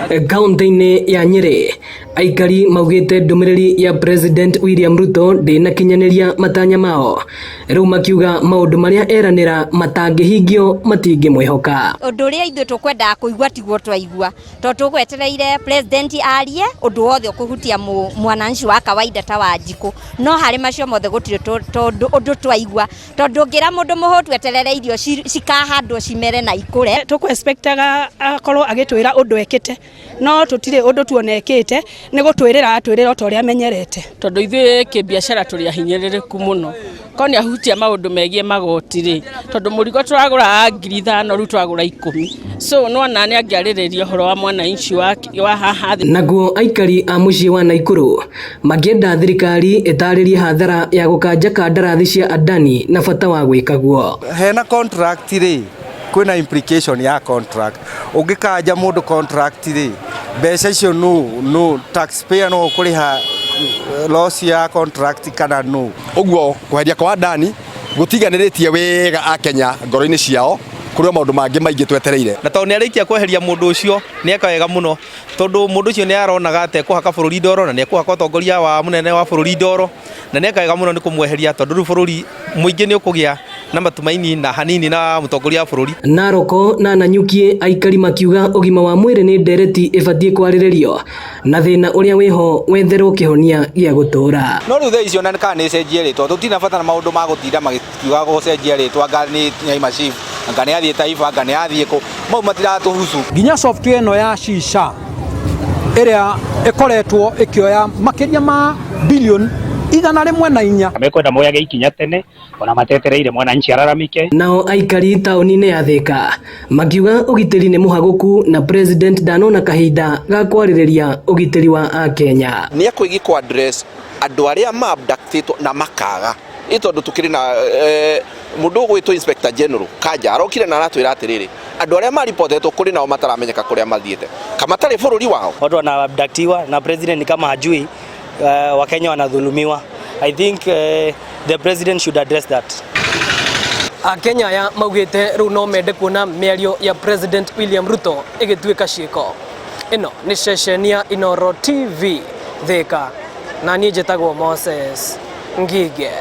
Kaunti-inĩ ya Nyĩrĩ, aikari maugĩte ndũmĩrĩri ya President William Ruto ndĩnakinyanĩria matanya mao, rĩu makiuga maũndũ marĩa eranĩra matangĩhingio matingĩmwĩhoka. Ũndũ ũrĩa ithuĩ tũkwendaga kũigua tiguo twaigua, tondũ tũgwetereire president arie ũndũ wothe ũkũhutia mwananchi wa kawaida ta Wanjikũ, no harĩ macio mothe gũtirĩ tondũ ũndũ twaigua, tondũ ũngĩra mũndũ mũhũtu eterere irio cikahandwo cimere na ikũre. Tũkũ expectaga akorwo agĩtwĩra ũndũ ekĩte, no tũtirĩ ũndũ tuona ekĩte, nĩ gũtwĩrĩra atwĩrĩra o ta ũrĩa amenyerete. Tondũ ithuĩ kĩbiacara tũrĩ ahinyĩrĩrĩku mũno, korwo nĩ ahutia maũndũ megiĩ magoti rĩ, tondũ mũrigo tũragũra 5,000, rĩu twagũra 10, so nĩwona nĩ angĩarĩrĩria ũhoro wa mwananchi wa haha thĩ. Naguo aikari a mũciĩ wa Naikuru makĩenda thirikari ĩtarĩrie hathara ya gũkanja kandarathi cia Adani na bata wa gwĩka guo. Hena contract rĩ, kwĩna implication ya contract. Ũngĩkanja mũndũ contract rĩ, mbeca icio no taxpayer no ũkũrĩha loss ya contract kana no? Ũguo kweheria kwa Adani gũtiganĩrĩtie wega a Kenya ngoro-inĩ ciao, kũrĩ o maũndũ mangĩ maingĩ twetereire. Na tondũ nĩ arĩkia kweheria mũndũ ũcio, nĩ eka wega mũno, tondũ mũndũ ũcio nĩ aronaga atĩ ekũhaka bũrũri ndoro na nĩ ekũhaka ũtongoria wa mũnene wa bũrũri ndoro, na nĩ eka wega mũno nĩ kũmweheria, tondũ rĩu bũrũri mũingĩ nĩ ũkũgĩa na matumaini na hanini na mũtongoria wa bũrũri. Naroko na Nanyuki aikari makiuga ũgima wa mwĩrĩ nĩ ndereti ĩbatiĩ kwarĩrĩrio na thĩna ũrĩa wĩho wetherwo kĩhonia gĩa gũtũũra. No rĩu thaa icio na kana nĩ ĩcenjie rĩtwa, tũtirĩ bata na maũndũ ma gũtinda magĩkiuga gũcenjia rĩtwa, anga nĩ yaima chief, anga nĩ yathiĩ Taifa, anga nĩ yathiĩ kũ, mau matiratũhusu. Nginya software ĩno ya SHA ĩrĩa ĩkoretwo ĩkĩoya makĩria ma bilioni 104. Mekwenda moyage ikinya tene ona matetereire mwananchi araramike. Nao aikari taũni-inĩ ya Thika makiuga ũgitĩri nĩ mũhagũku na president ndanona kahinda ga kwarĩrĩria ũgitĩri wa Akenya. Nĩ ekwĩgiĩ kũ address andũ arĩa ma abductĩtwo na makaga ĩ, tondũ tũkĩrĩ na mũndũ ũgwĩtwo Inspector General Kanja arokire na aratwĩra atĩrĩrĩ, andũ arĩa maripotetwo kũrĩ nao mataramenyeka kũrĩa mathiĩte kama matarĩ bũrũri wao. Watu wanaabductiwa na president ni kama hajui, Wakenya wanadhulumiwa. I think the president should address that. Akenya aya maugĩte rĩu no mende kuona mĩario ya President William Ruto ĩgĩtuĩka ciĩko. Ĩno nĩ ceceni ya Inoro TV Thika, na niĩ njĩtagwo Moses Ngige.